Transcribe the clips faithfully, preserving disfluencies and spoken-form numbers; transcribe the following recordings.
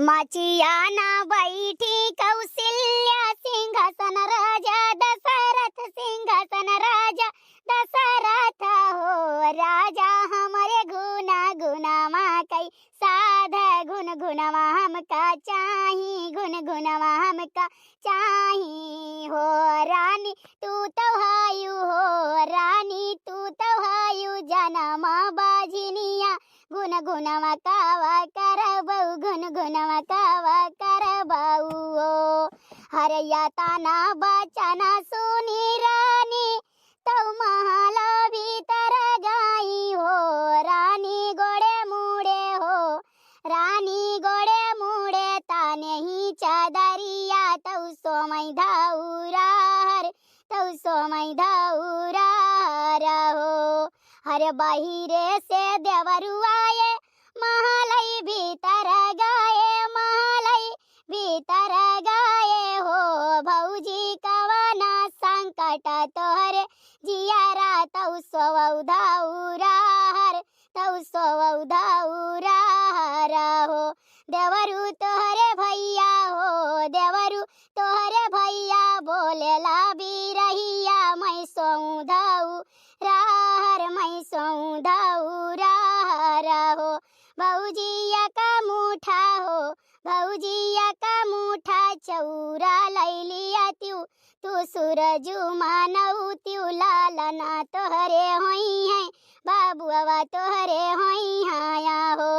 मचिया ना बैठी कौशल्या सिंहासन राजा दशरथ, सिंहासन राजा दशरथ हो। राजा हमरे गुना गुनवा कई साध, गुन गुनवा हमका चाही, गुन गुनवा हमका चाही हो। रानी तू तो हायु हो, रानी तू तो हायु जनम बाझिनिया, गुन गुनवा कावा करबऊ, गुन गुनवा कावा करबऊ हो। हर यातना बचन सुनी रानी, तौ महल भीतर गई हो। रानी गोड़े मुड़े हो, रानी गोड़े मुड़े ताने ही चदरिया, तौ सोमई धौरा हर, तौ सोमई धौरा हर हो। हर बहिरे से देवरु आए, महलई भीतर गए, महलई भीतर गए हो। भौजी कवना संकट तोहरे जियरा, तौ सोवौ धौरा हर, तौ सोवौ धौरा हर हो। देवरु तोहरे भैया हो, देवरु तोहरे भैया बोलेला बिरहिया, मैं सोवौ धौरा हर, मैं सोवौ धौरा हर हो। भौजी एक मुठा हो, भौजी एक मुठा चौरा लैलिया तिउ, तू सूरजु मानऊ तिउ। लालना तोहरे होइहैं, बाबुआ तोहरे होइहैं हो।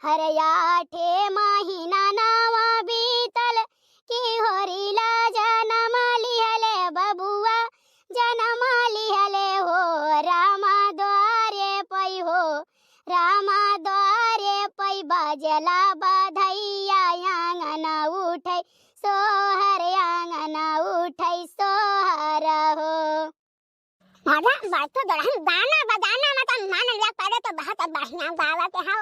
हर आठे महीना नावा बीतल, कि होरिला जनम लिहले बबुआ, जनम लिहले हो। रामा द्वारे पै हो, रामा द्वारे पै बाजला बधैया, आंगन उठै सोहर, आंगन उठै सोहर हो। मजा बात तो दुल्हन गाना बजाना में तो मान लिया करे तो बहुत बढ़िया गावत हो।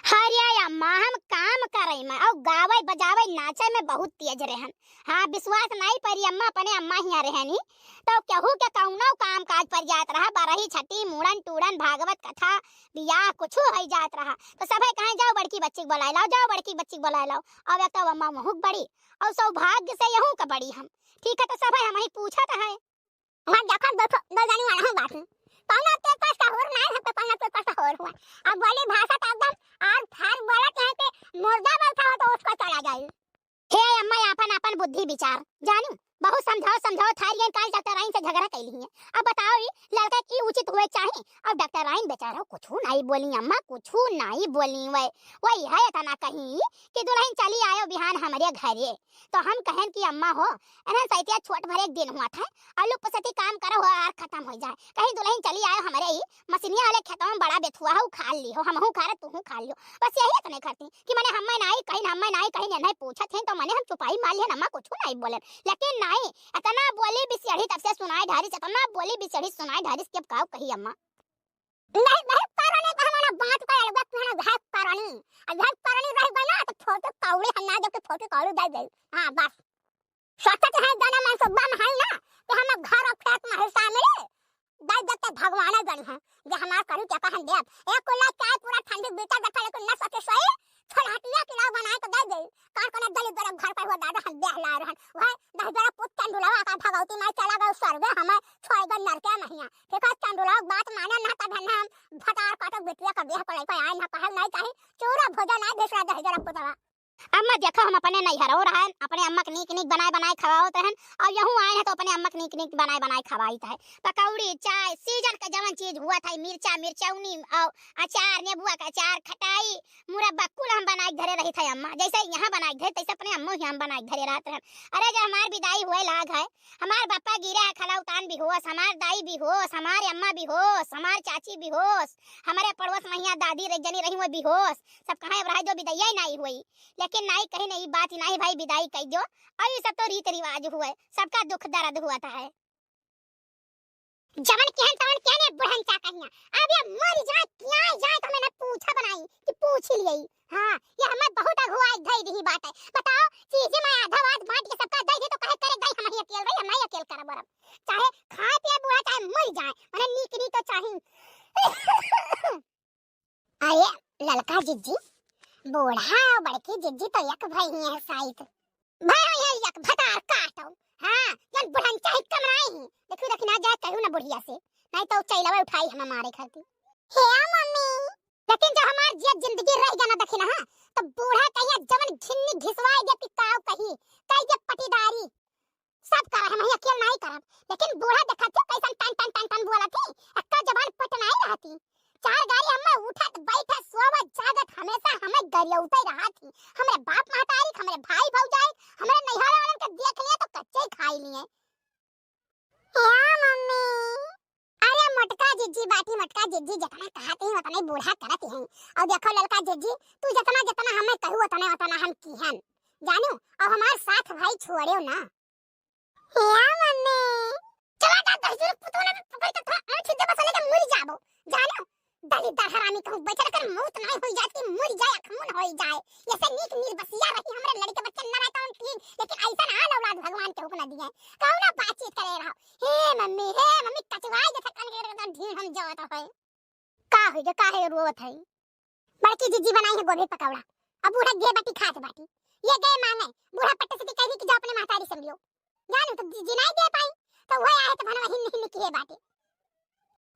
हरिया अम्मा, हम काम करई में और गावई बजावई नाचई में बहुत तेज रहन। हाँ, विश्वास नाई परी अम्मा, अपने अम्मा हियाँ रहनी तो केहू के कौनो काम काज पर जात रहा, बरही छठी, मूड़न टूड़न, भागवत कथा, बियाह कुछ होइ जात रहा तो सभे कहे, "जाओ बड़की बच्ची के बोलाए लाओ, जाओ बड़की बच्ची के बोलाए लाओ।" अब एक तो अम्मा महूक बड़ी और सौभाग्य से यहू के बड़ी हम। ठीक है, तो सभे हमही पूछत है। वहाँ देखत बैठो, दो जनी वाला हम बात। कौनो के पास सहूर नाई है, तो कौनो के पास सहूर हुआ। अब बोली भाषा तो एकदम आर फार बोलत है कि मुर्दा बैठा हो तो उसको चला जाए। हे अम्मा, आपन आपन बुद्धि विचार जानू, बहुत समझाओ समझाओ थारी गई, काल डॉक्टर आइन से झगड़ा कैली है। अब बताओ, ई लड़का की उचित हुए चाही? अब डॉक्टर आइन बेचारा कुछ नाई बोली अम्मा, कुछ नाई बोली। वही वही है इतना कहीं कि दुल्हन चली आयो बिहान हमरे घरे, तो हम कहन कि अम्मा हो, एनहन सैतिया छोट भर एक दिन हुआ था, और लुप सती काम करो हो और खत्म हो जाए। कहीं दुल्हन चली आयो हमरे ही मसिनिया वाले खेतवा में बड़ा बेथुआ हो, उखाड़ ली हो, हमहू उखाड़े, तूहू उखाड़ लियो। बस यही इतने करती कि मने हम्मे नाई कहिन, हम्मे नाई कहिन, एनहै पूछत हैं तो मने हम चुपाई मार लिहन, अम्मा कुछ नाई बोलन। लेकिन नाई, इतना बोली बिसेड़ी तब से सुनाई ढारिस, इतना बोली बिसेड़ी सुनाई ढारिस कि अब काऊ कही अम्मा। नहीं, नहीं पारनी तो हमारा बात का अलग बात, हमारा घर पारनी। अब घर पारनी रह गई ना तो फोटो कौड़ी हम ना देख के फोटो कौड़ी दे दे। हाँ, बस। सोचत है जना मन सुबह में है ना कि हम घर और खेत में हिस्सा मिले। दे देते भगवान गण है, जे हमार करू के कहन देब। एक कुल्ला चाय पूरा ठंडी बीता जाता, लेकिन न सोचे सोई, छोलहटिया किला बनाए के दे दे। कौन कौन गली गरम घर पर हुआ दादा हम ब्याह ला रहन। वह दस जरा पुत चंडुलवा का भगवती माई चला गए स्वर्ग, हमें छोड़ गए नरके महिया। ठीक है, चंडुलवा बात माने ना, तब हम भतार काटो बिटिया का ब्याह को लेकर आए ना, कहल नहीं चाही, चूरा भोजन नहीं, दूसरा दस जरा पुतवा। अम्मा देखो, हम अपने नैहरो रहन, अपने अम्मा के नीक नीक बनाए बनाए खवावत रहन, और यहू आए हैं तो अपने अम्मा के नीक नीक बनाए बनाए खवाइत है। पकौड़ी, चाय, सीजन का जवन चीज हुआ था, मिर्चा, मिर्चौनी, और अचार, नेबुआ का अचार, खटाई, मुरब्बा, कुल हम बनाए के धरे रही थे अम्मा। जैसे यहाँ बनाए के धरे, तैसे अपने अम्मो यहाँ बनाए के धरे रहत रहन। अरे, जब हमार विदाई हुए लाग है, हमार बापा गिरा है खलाउतान बेहोश, हमार दाई बेहोश, हमार अम्मा बेहोश, हमार चाची बेहोश, हमारे पड़ोस में यहाँ दादी एक जनी रही, वो बेहोश। सब कहाँ अब रहे, जो विदैया ही नाई हुई। लेकिन नाई कही नहीं, बात ही नहीं भाई, विदाई कह दो। और ये सब तो रीत रिवाज हुए, सबका दुख दर्द हुआ था है। जवन कहन तवन कहने बुढ़न का कहिया, अब ये मर जाए, क्या जाए तो हमें ना पूछा बनाई कि पूछ ही लिए। हाँ, ये हमें बहुत अगुआ एक धई दी बात है। बताओ, चीजें मैं आधा आध बांट के सबका दे दे तो कहे करे गई हम ही अकेल रही, हम नहीं अकेल करब बरब। चाहे खाए पिए बूढ़ा चाहे मर जाए, मने नीक नीक तो चाही। अरे ललका जिज्जी, बूढ़ा और बड़की जिज्जी तो एक भई ही है साइत। भई ही है एक भतार काटो। हाँ, जौन बुढ़न चाही कमराई ही। देखियो, देखी ना जाए कहू ना बुढ़िया से, नहीं तो चैलवा उठाई हम मारे खाती। हे मम्मी, लेकिन जब हमार जिया जिंदगी रह गया ना, देखी ना, हाँ, तो बूढ़ा कहिया जवन घिन्नी घिसवाए दे कि काव कही, कह दे पटीदारी। सब करे, हम ही अकेल नहीं करब, लेकिन बूढ़ा देखत हो कैसन टन टन टन टन बोलत ही, एक्का जबान पट नहीं रहती। चार गाड़ी हमें उठत बैठत सोवत जागत हमेशा हमें गरियौते रहत ही। हमरे बाप महतारी, हमरे भाई भौजाई, हमरे नैहर वालन के देख लिए तो कच्चे ही खाई लिए। या मम्मी, अरे मोटका जिज्जी बाटी, मोटका जिज्जी जितना कहत ही उतने बूढ़ा करत ही। और देखो ललका जिज्जी, तू जितना जितना हमें कहू उतने उतना हम किहन, जानू, और हमार साथ भाई छोड़ेउ ना। या मम्मी, चला जा दहिजर पुतोह ना पकड़ के थोड़ा आँख सीधे बस लेके मर जाबो, जानू। दलिद्दर हरामी कहूँ बैठल कर मौत नहीं होई जाए कि मर जाए, अखमन होई जाए। ऐसे नीक निर्बसिया रही, हमरे लड़के बच्चे न रहे तो ठीक, लेकिन ऐसा ना औलाद भगवान के हुक्म दिए। कौन बातचीत करे रहो? हे मम्मी, हे मम्मी, कचवाई जैसा कान के एकदम ढील हम जावत होए। का होई गे, काहे रोवत है? बड़की जिज्जी बनाई है गोभी पकौड़ा, अब बूढ़ा गे बाटी खात बाटी। ये गए मांगे, बूढ़ा पट्टे से कह दी कि जाओ अपने महतारी से लियो, जानू तो जिज्जी नहीं दे पाई, तो वह आए तो भनवा हिन्न हिन्न किए बाटे।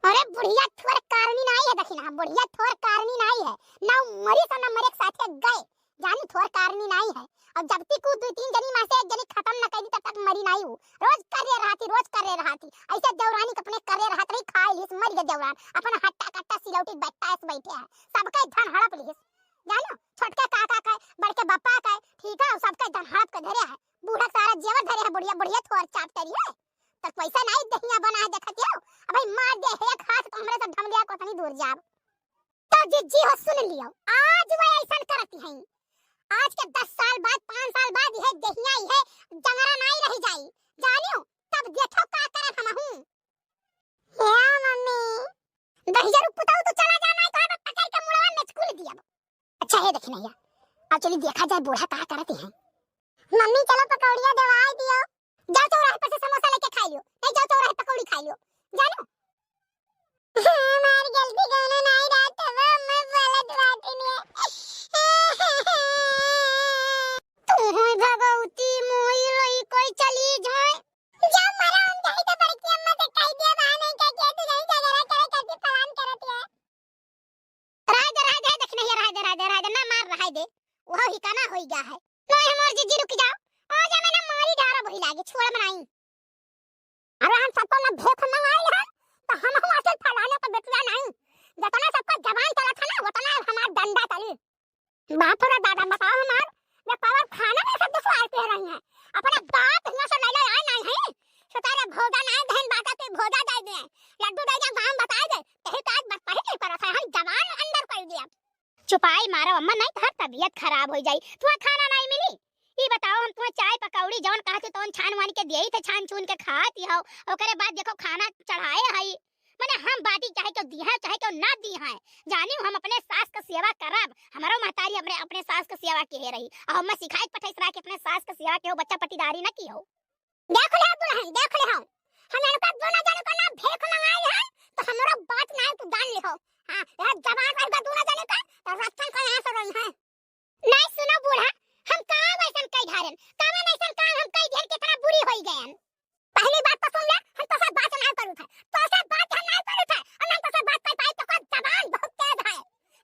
अरे बुढ़िया थोर कारणी नाई है, देखी ना, बुढ़िया थोर कारणी नाई है, ना उ मरी स ना मरे के साथे गए, जानी थोर कारणी नाई है। अब जब तक उ दो तीन जनी में से एक जनी खत्म न करी, तब तक मरी नाई उ। रोज करे रहती, रोज करे रहती, ऐसे देवरानी के अपने करे रहत रही, खाए लिस, मर गए देवरान, अपन हट्टा कट्टा सिलौटी बट्टा ऐसे बैठे हैं, सबके धन हड़प लिस, जानो, छोटके काका के, बड़के बप्पा के, ठीक है, सबके धन हड़प के धरे है, बूढ़ा सारा जेवर धरे है, बुढ़िया, बुढ़िया थोर चाट करी है। तक पैसा नहीं दहिया बना है, देखत हो? अब भाई मार दे एक हाथ तो हमरे से ढमलिया को तनी दूर जाब। तो जिज्जी हो सुन लियो, आज वो ऐसन करती हैं। आज के दस साल बाद, पाँच साल बाद यह दहिया यह जंगरा नहीं रह जाई। जानियो, तब देखो का करब हम हूँ। या मम्मी, दहिजरू पुताऊ तो चला जा, नहीं तो अब पकड़ के मुड़वा में स्कूल दिया। अच्छा है देखी नहीं, अब चली देखा जाए बूढ़ा का करती हैं। मम्मी चलो पकौड़िया देवाई दियो। जाओ चौराहे पर से समोसा लेके खा लियो, नहीं जाओ चौराहे पकौड़ी खा लियो, जानो। हमार गलती कौनो नाई रहत, वो मैं बोलत बात नहीं। तू होई भगवती मोई रोई कोई चली जाए। जा मरा हम जाई तो बड़की अम्मा से कह दिया बा नहीं कह के तू नहीं झगड़ा करे करती पलान करत है। रह दे, रह दे, देख नहीं, रह दे, रह दे, रह दे, ना मार, रह दे। वह हिकाना होई गया है। नहीं, हमार जिज्जी रुक जाओ। आज हमें ना मारी डारा वही लागे, छोड़ बनाई। अरे हम सबको ना भेख मंगाई है, तो हम हम आखिर फलाने का बेटुआ नहीं। जितना सबका जबान चला था ना, उतना हमार डंडा चली। बाप रे दादा, बताओ हमार, मैं कवर खाना में सब दुखवार पे रही हैं। अपने बाप हियां से लैले आए नहीं है। सुतारे भोजा नहीं दहन बाटा पे भोजा दे दे। लड्डू दे दे, गांव बताए दे। यही तो आज बस पहले नहीं करत है, हम जबान अंदर कर दिया। चुपाई मारो अम्मा, नहीं तो हर तबीयत खराब हो जाई। तुम्हें खाना नहीं मिली। ई बताओ, हम तुम्हें चाय पकौड़ी जौन कहते तौन छान वान के दिए थे, छान चून के खाती हो। ओकरे बाद देखो खाना चढ़ाए हई। मने हम बाटी चाहे केहू दी है, चाहे केहू ना दी है। जानी हम अपने सास का सेवा करब, हमारो महतारी अपने, अपने सास का सेवा किहे रही। और हमें सिखाए पठाई सरा के अपने सास का सेवा के हो, बच्चा पटीदारी ना की हो। देख ले दुल्हन, देख ले हम। हम इनका दोनों जन का ना भेख मंगाए हैं, तो हमारा बात ना तू जान ले हो। हाँ, यार जबान पर का दोनों जने का, तो रक्षण का यहाँ से रही है। नहीं सुनो बूढ़ा, हम का वैसन कई धारन, कावन ऐसन काम हम कई दिहन, कितना बुरी होई गयन। पहली बात तो सुन ले, हम तोसे बात नहीं करू थे, तोसे बात हम नहीं करू थे, और हम तोसे बात कर पाई तो का जबान बहुत तेज है।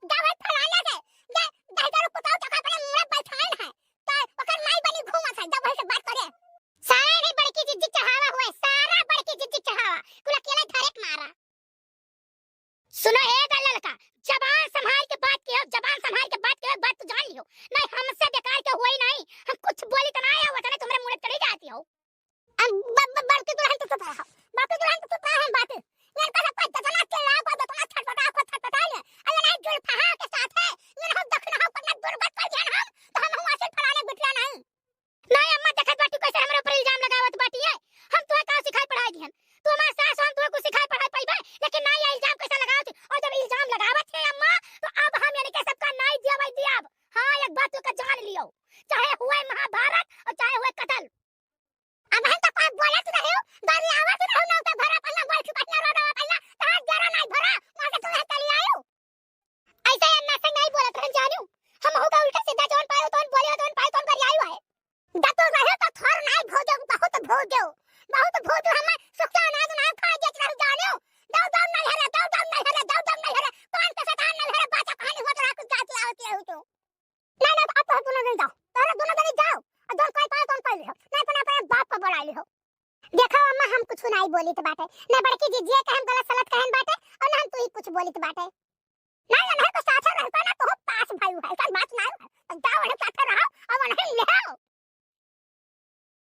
जब है फलाने से, ये दहिजरू पुताऊ तो अपने मुंह बैठान है, तो ओकर माई बनी घूमत है, जब वैसे बात करे। सारा नहीं बड़की जिज्जी चढ़ावा हुआ है, सारा बड़की जिज्जी चढ़ावा, कुल अकेले धरे के मारा। सुनो ए गा ललका, जबान संभाल के बात कियो, जबान संभाल के बात कियो, एक बात तू जान लियो, नहीं हमसे बेकार के हुई नहीं, हम कुछ बोली तो ना आया, वतने तुम्हारे मुंह चढ़ी जाती हो। अब ब-, ब-, बड़की दुल्हन तो चुप रहो, बड़की दुल्हन तो चुप रहो, हम बात, ये इनका सबका जतना चिल्लाओ, को जतना छटपटाओ, को छटपटा ले, अरे नहीं जुल्फहा के साथ है, ये ना दखना हो, करना दुर्गत कर दिया ना हम, तो हम, हम आसिर फलाने बिटिया नहीं। नाय अम्मा, देखत बाटी कैसे हमरे ऊपर इल्जाम लगावत बाटी है। हम तोहे का सिखाई पढ़ाई दिहन? तू हमार सास हो, हम तोहे कुछ सिखाई पढ़ाई पाइबे, लेकिन नाय ये इल्जाम कैसे लगावत है? और जब इल्जाम लगावत है अम्मा, तो अब हम यानी के सबका नाय दिया भाई दिया अब। हाँ, एक बात तू का जान लियो, चाहे हुए महाभारत और चाहे हुए कतल। अब हम तो कोई बोलत रहे हो, गाड़ी आवत रहे हो, ना तो भरा पल्ला, बोल चुका ना, रोड आवत पल्ला, तो हाथ जरा नाय भरा, वहाँ से तू यहाँ चली आयो। ऐसे अन्ना से नहीं बोलत रहन जानू, हम हो का उल्टा जो बहुत भूत हम सुखा अनाज ना खा जात रहू जानियो। दौड़ दौड़ नहीं हरे, दौड़ दौड़ नहीं हरे, दौड़ दौड़ नहीं हरे। कौन के शैतान नहीं हरे, बाचा कहानी होत रहा, कुछ गाती आवती रहू तू। नहीं, नहीं, अब तो दोनों जन जाओ, तोहरा दोनों जन जाओ, और जौन कोई पाए, तौन पाए लिहो, नहीं अपना, अपने बाप को बुला लिहो। देखो अम्मा, हम कुछ नहीं बोलित बाटे, न बड़की जिज्जिया के हम गलत सलत कहन बाटे, और न हम तू ही कुछ बोलित बाटे। नहीं, नहीं तो साथे रहता ना, तो पास भाई है, ऐसा बात नहीं है। तो जाओ, उन्हें साथे रहो, और उन्हें ले आओ।